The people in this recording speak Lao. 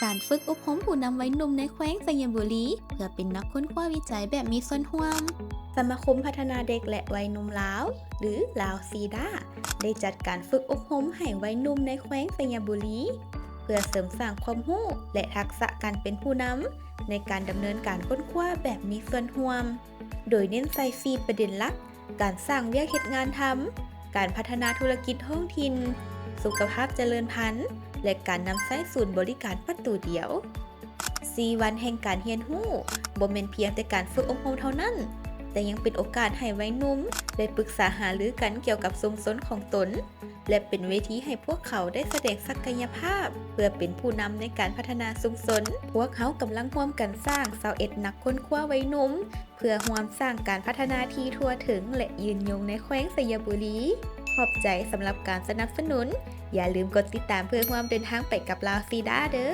ການຝຶກອົບຮົມຜູ້ນຳໄວໜຸ່ມໃນແຂວງໄຊຍະບູລີ ເພື່ອເປັນນັກຄົ້ນຄວ້າວິໄຈແບບມີສ່ວນຮ່ວມ. ສະມາຄົມພັດທະນາເດັກ ແລະ ໄວໜຸ່ມລາວ ຫຼື ລາວຊີດ້າ ໄດ້ຈັດການຝຶກອົບຮົມໃຫ້ໄວໜຸ່ມໃນແຂວງໄຊຍະບູລີ ເພື່ອເສີມສ້າງຄວາມຮູ້ ແລະ ທັກສະການເປັນຜູ້ນຳ ໃນການດຳເນີນການຄົ້ນຄວ້າແບບມີສ່ວນຮ່ວມ, ໂດຍເນັ້ນໃສ່ສີ່ປະເດັນຫຼັກ, ການສ້າງວຽກເຮັດງານທຳ, ການພັດທະນາທຸລະກິດທ້ອງຖິ່ນ, ສຸຂະພາບຈະເລີນພັນ ແລະ ການນຳໃຊ້ສູນບໍລິການປະຕູດຽວ. ສີ່ວັນແຫ່ງການຮຽນຮູ້ ບໍ່ແມ່ນພຽງແຕ່ການຝຶກອົບຮົມເທົ່ານັ້ນ, ແຕ່ຍັງເປັນໂອກາດໃຫ້ໄວໜຸ່ມໄດ້ປຶກສາຫາລືກັນກ່ຽວກັບຊຸມຊົນຂອງຕົນ ແລະ ເປັນເວທີໃຫ້ພວກເຂົາໄດ້ສະແດງສັກກະຍະພາບ ເພື່ອເປັນຜູ້ນຳໃນການພັດທະນາຊຸມຊົນ. ພວກເຮົາກຳລັງຮ່ວມກັນສ້າງຊາວເອັດນັກຄົ້ນຄວ້າໄວໜຸ່ມ ເພື່ອຮ່ວມສ້າງການພັດທະນາທີ່ທົ່ວເຖິງ ແລະ ຍືນຍົງໃນແຂວງໄຊຍະບູລີ. ຂອບໃຈສຳລັບການສະໜັບສະໜູນ. ຢ່າລືມກົດຕິດຕາມເພື່ອຮ່ວມເດີນທາງໄປກັບລາວຊີດ້າເດີ້.